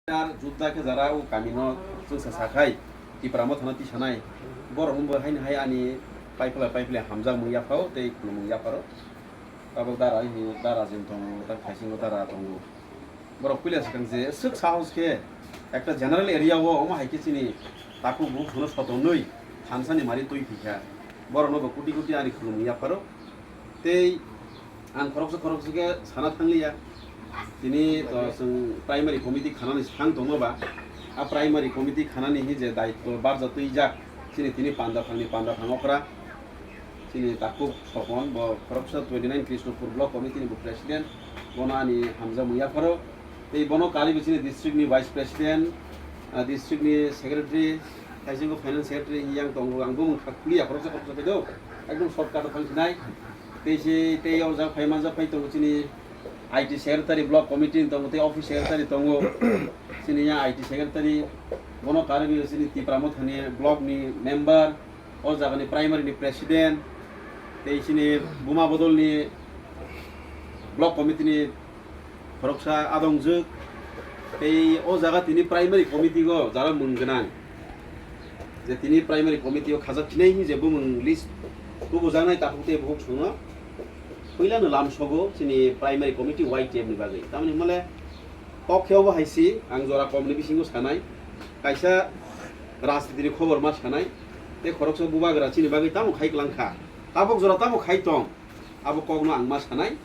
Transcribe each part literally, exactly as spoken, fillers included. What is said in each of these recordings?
Ar judda khe jara o kamino chwngsa sakhai, Tipra Mothano tisanai. Borok wngbo haino hai ani paiphlai paiphlai hamjakmung yaphao tei khulumung yapharo. Tabok dara hino dara jin tongo, tak thaisingo dara tongo. Borok puila swkang je swk sahos khe ekta general area o omo hai khe chini takhuk bukhuk sono sotonwi thansani mari twi thikha. Borokno bo kuti kuti ani khulumung yapharo. Tei ang khoroksa khoroksa khe sana thangliya. Tini to chwng primary committee khanani swkang tongma ba, a primary committee khanani hi je daityo barja twijak, chini tini panda thangni panda thang okra, chini takhuk Sopon, bo khoroksa twenty nine Krishnapur block committee ni bo president, bono ani hamjakmung yapharo. Tei bono karibo chini district ni vice president, ah, district ni secretary, taisingo finance secretary yang tongo, ang bumung kha khuliya khoroksa khoroksa khe do, ekdom shortcut o thang sinai. Tei se, tei o jang phai manjak phai tongo chini I T secretary, block committee ni tongo, tei office secretary tongo. Chini ya I T secretary, bono karibo chini Tipra Mothani block ni member, o jaga ni primary ni president, tei chini Buma Bodol ni block committee ni khoroksa adongjwk, tei o jaga tini primary committee o jara mung gwnang, je tini primary committee o khajak khinai hwnwi je bumung list kubujaknai takhuk tei bukhuk songno puilano lamsogo chini primary committee Y T F ni bagwi. Tamoni hwnmale kok khe obo hai si, ang jora komni bisingo sanai, kaisa rajnitini khobor ma sanai, tei khoroksa bubagra chini bagwi tamo khai kwlang kha, tabok jora tamo khai tong, abo kokno ang ma sanai.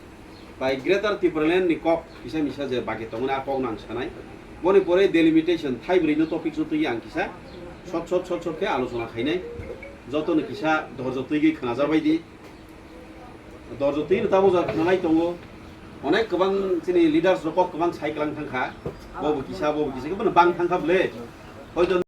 Bai Greater Tipraland ni kok kisa misa je baki tongmani, a kokno ang sanai. Boni pore delimitation thai brwi no topics no twi ang kisa short short short short khe alochona khainai. Joto no kisa dorjo twi gwi khnajabai di. Dorjo twi no tamo jora khnanai tongo. Onek kwbang chini leaders rok kok kwbang sai kwlang thang kha. Bo bo kisa, bo bo kisa, khe bono bang thang kha bwle. Hoito